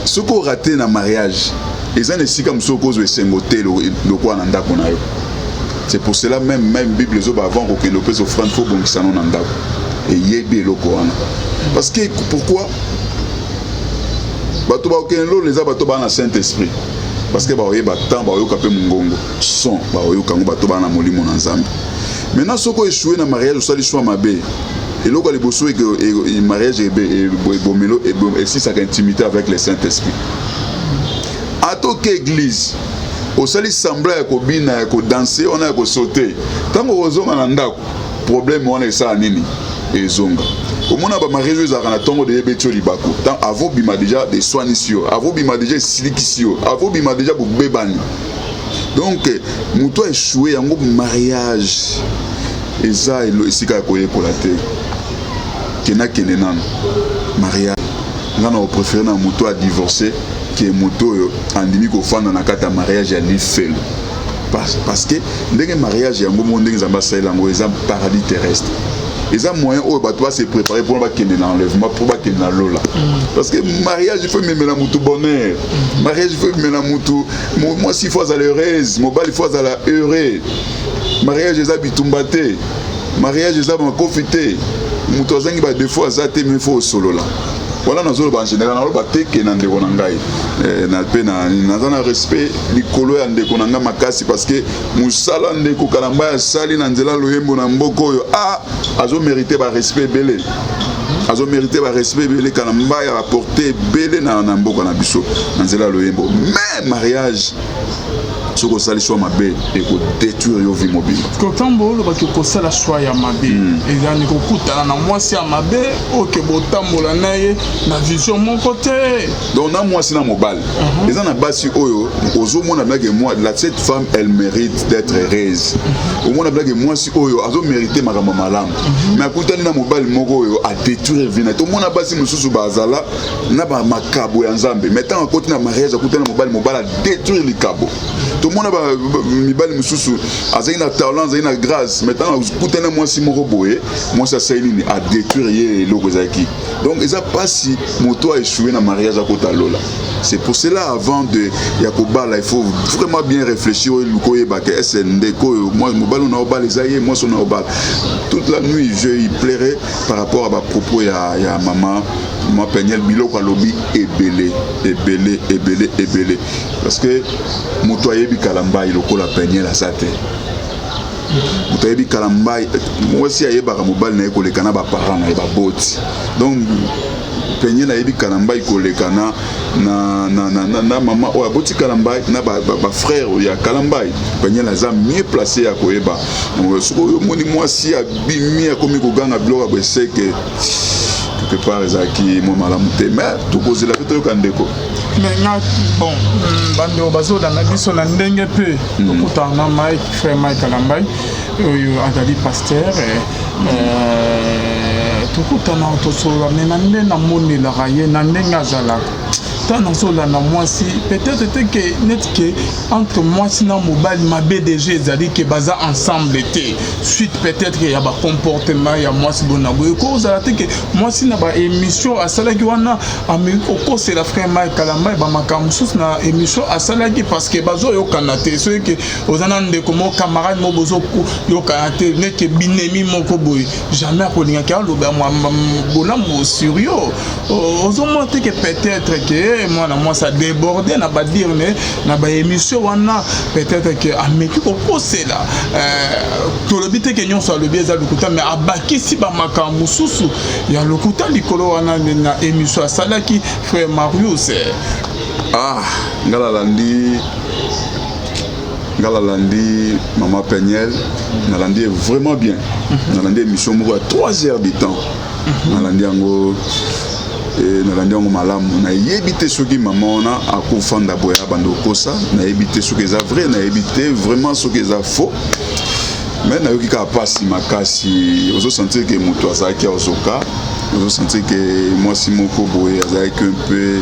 soki oraté na mariage, eza na esika mosusu okozwa esengo te lokola na ndako na yo. C'est pour cela même Bible ezoba, avant kokende opesa offrande, faut bongisa no na ndako. Eyebi eloko wana. Parce que pourquoi bato bakokende lola? Eza bato baa na Saint Esprit, parce que baoyeba temps, baoyoka mpe mongongo son, baoyoka yango, bato baa na molimo na Nzambe. Maintenant, soki oéchoué na mariage, osali choix mabe, eloko ya liboso, mariage ebomelo, esisaka intimité avec le Saint Esprit. Ata oke église, osali semblant ya kobina, ya kodanse wana, ya kosaute, ntango kozonga na ndako, problème wana esala nini? Ezonga. Omona bamariage oyo ezalaka na ntongo de yebeti yo libaku. Avant bima déjà eswanisi yo, avant bima déjà esilikisi yo, avant bima déjà bobebani. Donc moto aéchoué yango, mariage eza esika ya koyekola te. Kendakende nano mariage. Nga na opréféré na moto adivorcé ke moto oyo andimi kofanda na kati ya mariage ya lifelo, parce que ndenge mariage yango moko, ndenge Nzambe asalela yango, eza paradis terrestre. Eza moyen oyo bato base préparer mpona bakende na enlèvement, mpo bakende na lola, parce que mariage, il faut ememela mutu bonheur. Mariage, il faut ememela mutu, mwasi il faut azala heureuse, mobali il faut azala heureux. Mariage eza bitumba te, mariage eza makofi te. Moto azangi badéfauts aza te, mais faut osolola. Wana nazoloba en général, naloba te ke na ndeko na ngai. Mpe naza na respect likolo ya ndeko na ngai makasi, parce que mosala ndeko Kalamba asali na nzela loyembo na mboka oyo, a azomérite barespect ebele, azomérite barespect ebele. Kalamba ya apporte ebele na mboka na biso na nzela ya loyembo. Mais mariage, soki osali choix mabe, ekodétruire yo vie mobimba. Ntango olobaki kosala choix ya mabe, ezali kokutana na mwasi ya mabe oke botambola na ye na vision moko te? Donc na mwasi na mobali, eza na basi oyo ozomona blake moi la, cette femme, elle mérite d'être heureuse. Omona blake mwasi oyo azomérite makambo malamu, mais akutani na mobali moko oyo adétruire vie na ye. Tomona basi mosusu bazala na bamakabo ya Nzambe, mais ntango akoti na mariage, akutani na mobali, mobali adétruire likabo. Tomona mibali mosusu azali na talent, azali na grâce, mais ntango akutani na mwasi moko boye, mwasi asali nini? Adétruire ye eloko ezalaki. Donc eza mpasi moto aéchoué na mariage akota lola. C'est pour cela, avant de ya kobala, il faut vraiment bien réfléchir. Oyo luka oyebaka ese ndeko oyo mobali oyo na obala eza ye mwasi oyo na obala. Toute la nuit, je y pleurais par rapport à bapropos ya mama ma Peniel. Biloko alobi ebele, ebele, ebele, ebele, parce que moto ayebi Kalambai lokola Peniel aza te. Moto ayebi Kalambai, mwasi ayebaka mobali na ye koleka na baparent na ye baboti. Donc Peniel ayebi Kalambai koleka na mama oyo aboti Kalambai, na bafrère ba ya Kalambai. Peniel aza mieux placé ya koyeba. Soki oyo omoni mwasi abimi, akomi koganga biloko ya boeseke, quelque part ezalaki mwa malamu te, mais tokozela mpe toyoka ndeko. Mais nga, bon, bandeko bazolanda biso na ndenge mpe tokutana na Mike, frère Mike Kalambai oyo azali pasteur, tokutana, tosolola, mais na nde namonelaka ye na ndenge azalaka, ntango nazolanda mwasi, peut-être te ke neti ke entre mwasi na mobali mabe déjà ezali, ke baza ensemble te, suite peut-être ya bacomportement ya mwasi boye na boye. Ekozala te ke mwasi na baémission asalaki wana ameki kokosela frère Mike Kalambai bamakambo mosusu na émission asalaki, parce que bazoyokana te. Soki ke oza na ndeko moko, camarade moko, bozoyokana te, neti binemi moko boye, jamais akolingaki aloba bolamu sur yo. Ozomona te ke peut-être ke mwana mwasi adéborde na badire ne na baémission wana, peut-être ke ameki kokosela? Tolobi te ke nyonso alobi eza lokuta, mais abakisi bamakambo mosusu ya lokuta likolo wana na émission asalaki, frère Marius. Ah, nga nalandi mama Peniel, nalandi ye vraiment bien. Nalandi émission moko ya 3 heures du temps, nalandi yango, nalandi yango malamu. Nayebi te soki mama wana akofanda boye abanda kokosa. Nayebi te soki eza vrai, nayebi te vraiment soki eza faux, mais nayoki kaka mpasi makasi. Ozosentir ke moto azalaki azoka, ozosentir ke mwasi moko boye azalaki un peu,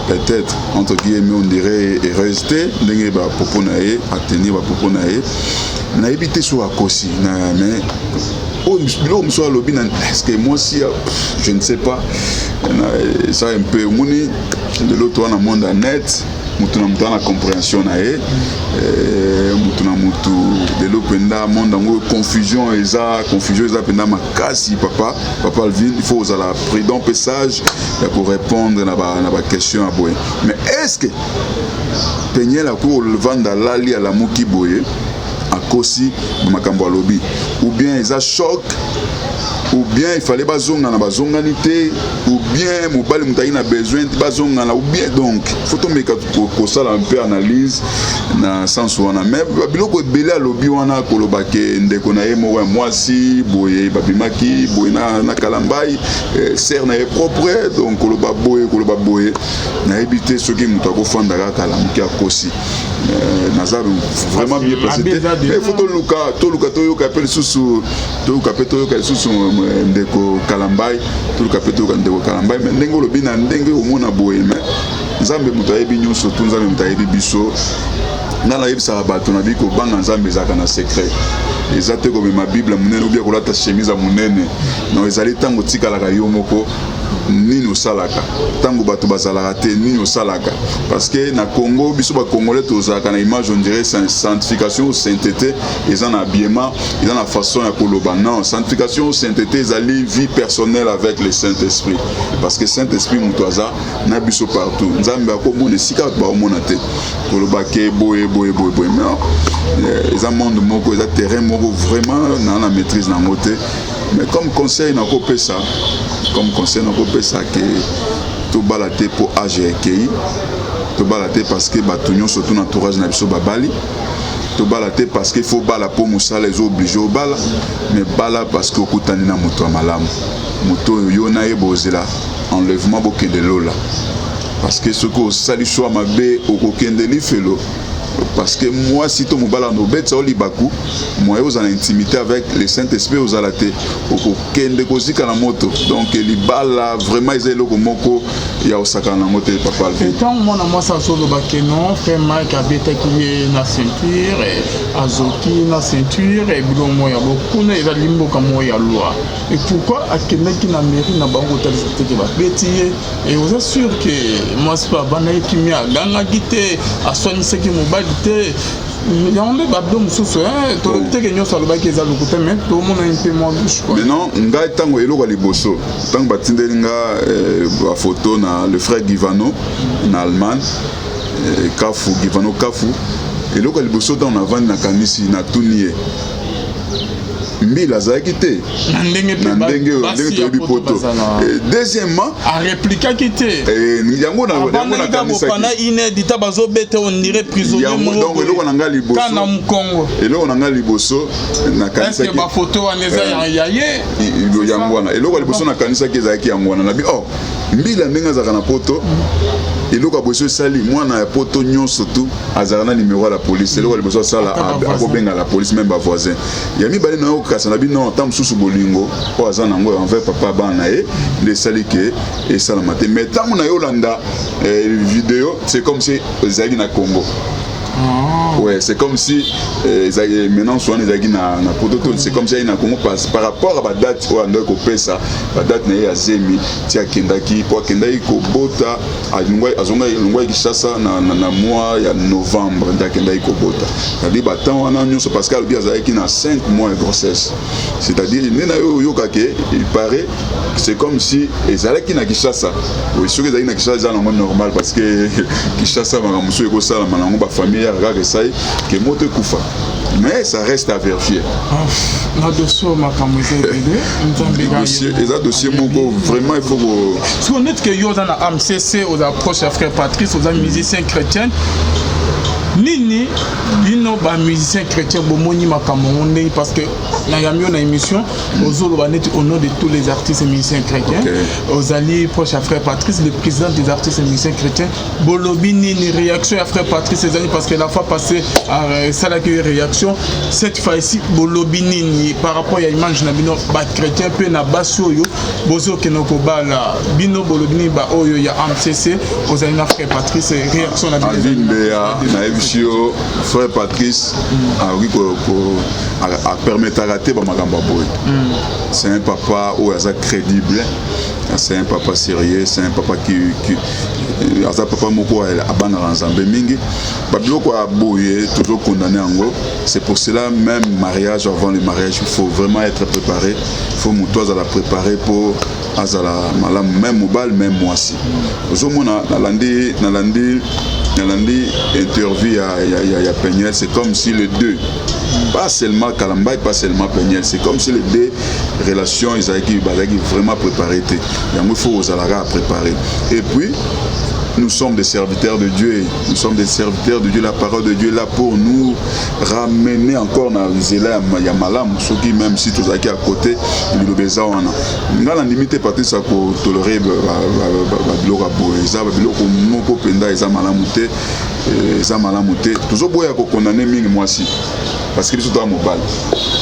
peut-être, entre guillemets, on dirait heureuse te, ndenge bapropos na ye atenir, bapropos na ye. Nayebi te soki akosi, mais oyo biloko mosusu alobi na, est ce que mwasi, je ne sais pas, ça un peu. Omoni lelo toza na monde ya net, mutu na mutu aza na compréhension na ye, mutu na mutu. Lelo mpenza monde yango, confusion eza, confusion eza mpenza makasi. Papa Alvin, il faut ozala prudent mpe sage ya korépondre na baquestion ya boye. Mais est ce que Peniel akoki kovanda, alali, alamuki boye, akosi makambo alobi? Ou bien eza choc, ou bien il fallait bazongana, bazongani te, ou bien mobali moto ayaki na besoin bazongana, ou bien, donc faut tomeka kosala un peu analyse na sens wana. Mais biloko ebele alobi wana, koloba ke ndeko na ye moko ya mwasi boye babimaki boye na Kalambai, sœur na ye propre, donc koloba boye, koloba boye, nayebi te soki moto akofanda kaka, alamuki, akosi. Naza vraiment mieux placé te, mais faut toluka toyoka mpe lisusu, toluka mpe toyoka lisusu ndeko Kalambai, toluka mpe toyoka ndeko Kalambai. Mais ndenge olobi, na ndenge omona boye, mais Nzambe moto ayebi nyonso tu, Nzambe moto ayebi biso. Nga nayebisaka bato na bi, kobanga Nzambe ezalaka na secret. Eza te komema Bible monene ou bien kolata chemise ya monene. Non, ezali ntango otikalaka yo moko, nini osalaka ntango bato bazalaka te, nini osalaka. Parce que na Congo, biso Bacongolais tozalaka na image, on dirait sanctification ou sainteté eza na habillement, eza na façon ya koloba. Non, sanctification ou sainteté ezali vie personnelle avec le Saint Esprit, parce que Saint Esprit moto aza na biso partout. Nzambe akomona esika bato baomona te. Koloba ke boye boye boye boye, mais eza monde moko, eza terrain moko vraiment na maîtrise nango te. Mais comme conseil nakopesa, comme conseil nakopesa ke tobala te mpo age ekei, tobala te parce que bato nyonso to na entourage na biso babali, tobala te parce que faut bala mpo mosala eza obligé obala, mais bala parce que okutani na moto ya malamu, moto oyo yo na ye bozela enlèvement, bokende lola. Parce que soki osali choix mabe, okokende lifelo, parce que mwasi to mobala na obetisa o libaku moye ozala na intimité avec le Saint Esprit ozala te, okokende kozika na moto. Donc libala vraiment eza eloko moko ya kosakana nango te, papa Alvin. Ntango mwana mwasi azoloba ke non, frère Mike abetaki ye na ceinture, azoki na ceinture, biloko moko ya bokuna, ezali mboka moko ya loi. Et pourquoi akendaki na mairie na bango kotalisa te ke babeti ye? E oza sûr ke mwasi mpe abandaki kimia, agangaki te, aswanisaki mobali te? Yango nde babilo mosusu tolobi teke nyonso alobaki eza lokuta, mais tomona ye mpe mwa louche quoi. Maintenant ngai, ntango eloko ya liboso, ntango batindeli nga bafoto na le frère Givano na Allemagne, Kafu, Givano Kafu, eloko ya liboso ntango navandi, nakanisi, natuni ye, mbila azalaki te? Na ndenge na ndenge oyo, ndenge toyebi poto. Deuxièmement, areplikaki te. Yango nakanisaki pendant une heure dita bazobeta, on dirait prisonnier. Donc eloko na ngai liboso, kana mokongo. Eloko na ngai liboso nakanisaki, bafoto wana eza ya ye? Yango wana eloko ya liboso nakanisaki ezalaki yango wana. Nabi, oh, mbila ndenge azalaka na poto, eloko ya boso esali mwana ya poto nyonso tu azalaka na numero ya la police. Eloko ya liboso asala, akobenga la police, même bavoisin. Ya mibale na yo kokasa na bino, ntango mosusu bolingo oyo aza nango envers papa bana na ye nde esali ke esalama te. Mais ntango na yo olanda video, c'est comme si ezalaki na Congo. Ah. Ouais, c'est comme si maintenant souvent ezalaki na poto to, c'est comme si ezalaki na Congo par rapport à badate oyo andaki kopesa, badate na ye ya zemi ti akendaki, po akendaki kobota, azongaki Kinshasa na mois ya novembre nde akendaki kobota. C'est-à-dire batemps wana nyonso, parce que alobi azalaki na 5 mois ya grossesse. C'est-à-dire nde na yo oyoka ke il paraît, c'est comme si ezalaki na Kinshasa. Oui, soki ezalaki na Kinshasa, eza nango normal, parce que Kinshasa makambo mosusu ekosalama nango, bafamille yaka kaka esai ke moto ekufa, mais ça reste à vérifier. Na dossier makambo eza ebele, Nzambe. Eza dossier moko vraiment il faut ko Soki neti ke yo oza na AMCC, oza proche ya frère Patrice, oza musicien chrétien, nini bino bamusicien chrétien bomoni makambo yango ndenge? Parce que nayambi yo na émission, ozoloba neti au nom de tous les artistes et musiciens chrétiens. Ozali proche ya frère Patrice, le président des artistes et musiciens chrétiens. Bolobi nini? Réaction ya frère Patrice ezali? Parce que la fois passée esalaki réaction, cette fois-ci bolobi nini par rapport ya image na bino bachrétien mpe na basi oyo bozokende kobala? Bino bolobi nini, baoyo ya AMCC? Ozali na frère Patrice, réaction na bino? Alvin Beya, nayebisi yo, frère Patrice akoki apermetaka te bamakambo ya boye. C'est un papa oyo aza crédible, c'est un papa sérieux, c'est un papa qui aza papa moko abangaka Nzambe mingi. Babiloko ya boye tozokondane yango. C'est pour cela, même mariage, avant le mariage, il faut vraiment être préparé. Il faut moto azala préparé po azala malamu, même mobali, même mwasi. Ozomona, nalandi interview ya Peniel. C'est comme si les deux, pas seulement Kalambay, pas seulement Peniel, c'est comme si les deux relations ezalaki, bazalaki vraiment préparé te. Yango il faut ozalaka préparé. Et puis nous sommes des serviteurs de Dieu. Nous sommes des serviteurs de Dieu. La parole de Dieu est là pour nous ramener encore na nzela ya malamu. Soki même si tozalaki à côté, liloba eza wana. Nga nandimi te Patrice akotolere babiloko ya boye. Eza babiloko moko mpenza eza malamu te, eza malamu te. Tozoboya kokondane mingi mwasi, parce que biso toya mobali,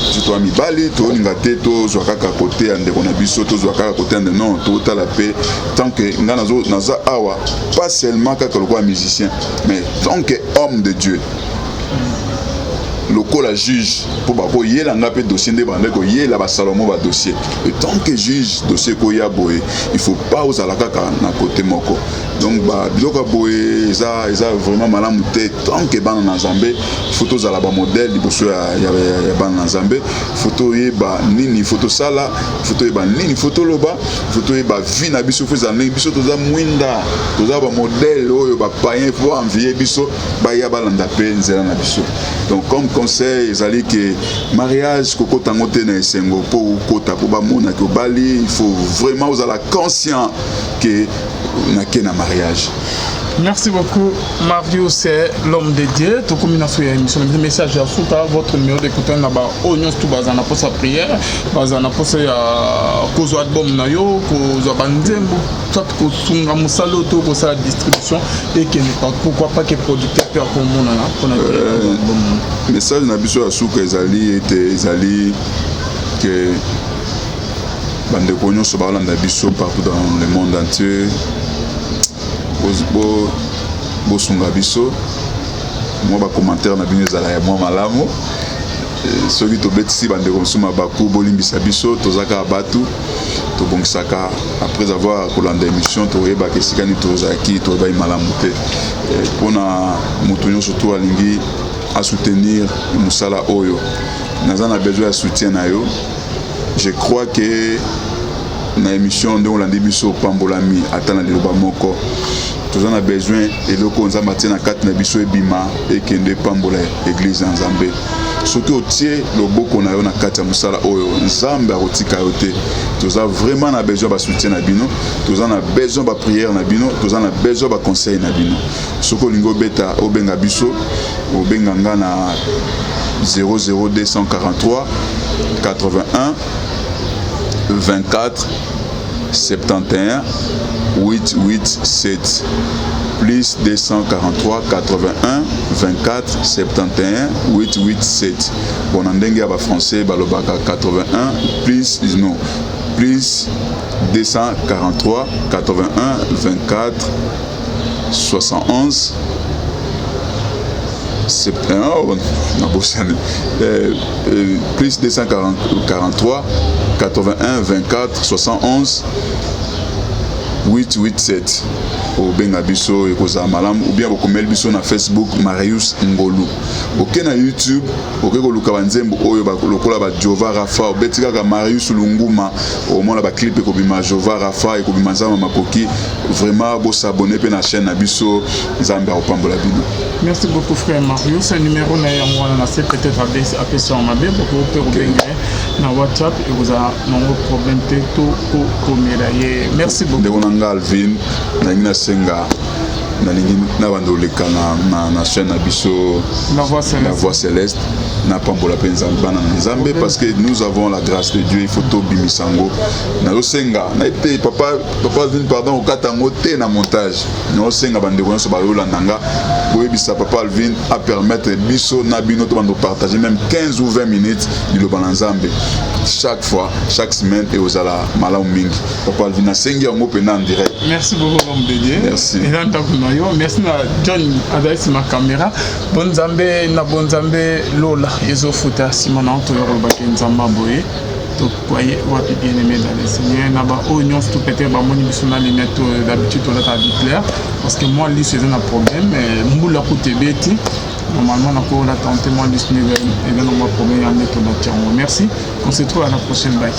biso toya mibali, tolinga te tozwa kaka kote ya ndeko na biso, tozwa kaka kote ya ndeko. Non, totala mpe. Tant que nga naza awa, pas seulement kaka lokola musicien, mais tant que homme de Dieu. Lokola juge, mpo bakoyela nga mpe dossier nde bande koyela basalomo badossier. Et tant que juge, dossier ekoya boye, il faut pas ozala kaka na côté moko. Donc biloko ya boye eza vraiment malamu te. Tant que bana na Nzambe, il faut tozala bamodèle liboso ya bana na Nzambe. Faut toyeba nini faut tosala, faut toyeba nini faut toloba, faut toyeba vie na biso faut ezala ndenge biso toza mwinda, toza bamodèle oyo bapayen faut envie biso, baya balanda mpe nzela na biso. Donc comme conseil ezali ke mariage, kokota yango te na esengo mpo okota mpo bamonaki obali. Il faut vraiment ozala conscient ke nake na mariage. Merci beaucoup, Marius, c'est l'homme de Dieu. Tokomi na suka ya émission. Message ya suka, votre numéro de contact na ba oyo nyonso tu baza na posa prière, baza na posa ya kozwa album na yo, kozwa banzembo, soit kosunga mosala oyo to kosala distribution ekende, pourquoi pas ke producteur mpe akomonana mpona album. Message na biso ya suka ezali ete ezali ke bandeko nyonso baolanda biso partout dans le monde entier, bosunga biso. Mwa bacommentaire na bino ezala ya mwa malamu. Soki tobetisi bandeko mosusu mabaku, bolimbisa biso, toza kaka bato, tobongisaka. Après avoir kolanda émission, toyebaka esika nini tozalaki, toyebaki malamu te. Mpona moto nyonso to alingi asoutenir mosala oyo, naza na besoin ya soutien na yo. Je crois que na émission ndenge olandi biso, opambolami ata na liloba moko. Toza na besoin eloko Nzambe atie na kati na biso ebima, ekende, epambola église ya Nzambe. Soki otie loboko na yo na kati ya mosala oyo, Nzambe akotika yo te. Toza vraiment na besoin basoutien na bino, toza na besoin baprière na bino, toza na besoin baconseil na bino. Soki olingi obeta, obenga biso, obenga nga na 00243 81 24 71 887, plus 243 81 24 71 887. Bon, na ndenge ya bafrançais balobaka 81 plus, non, plus 243 81 24 71 71, nabosani, plus 243 81 24 71 887. Obenga biso, ekozala malamu. Ou bien bokomeli biso na Facebook, Marius Ngolu. Oke na YouTube, oke koluka banzembo oyo lokola bajova Rafa, obeti kaka Marius Lunguma, omona baclip ekobima, Jova Rafa ekobima, Nzambe makoki. Vraiment, bos'abonner mpe na chaîne na biso. Nzambe akopambola bino. Merci beaucoup, frère Marius. Numéro na yango wana na se, peut-être apesi yango mabe, boko mpe kobenga na WhatsApp, ekozala nango problème te, to kokomela ye. Merci beaucoup. Ndeko na nga Alvin, nalingi nasenga, nalingi na bando oleka na chaîne na biso. La Voix Céleste. La Voix Céleste, napambola mpe Nzambe, bana na Nzambe, parce que nous avons la grâce de Dieu, il faut tobimisa yango. Nazosenga, nayebi te, papa Alvin, pardon, okata yango te na montage. Nazosenga bandeko nyonso bayolanda nga, boyebisa papa Alvin apermettre biso na bino to bando partager même 15 ou 20 minutes liloba na Nzambe chaque fois, chaque semaine, ekozala malamu mingi. Papa Alvin, nasengi yango mpenza en direct. Merci beaucoup, l'homme de Dieu. Merci. Eza ndako na yo. Merci na John azali nsima caméra. Bonzambe na bonzambe, lola ezofuta nsima na toyo kolobaki Nzambe boye tokwaye wapi. Bien aimé dans le Seigneur, na baoyo nyonso to peut-être bamoni biso na lunette oyo, d'habitude tolataka biclair parce que moi liso eza na problème, mbula kuta ebeti, normalement nakolata te, mwa liso eza na mwa problème ya nde tolati yango. Merci, on se trouve à la prochaine, bye.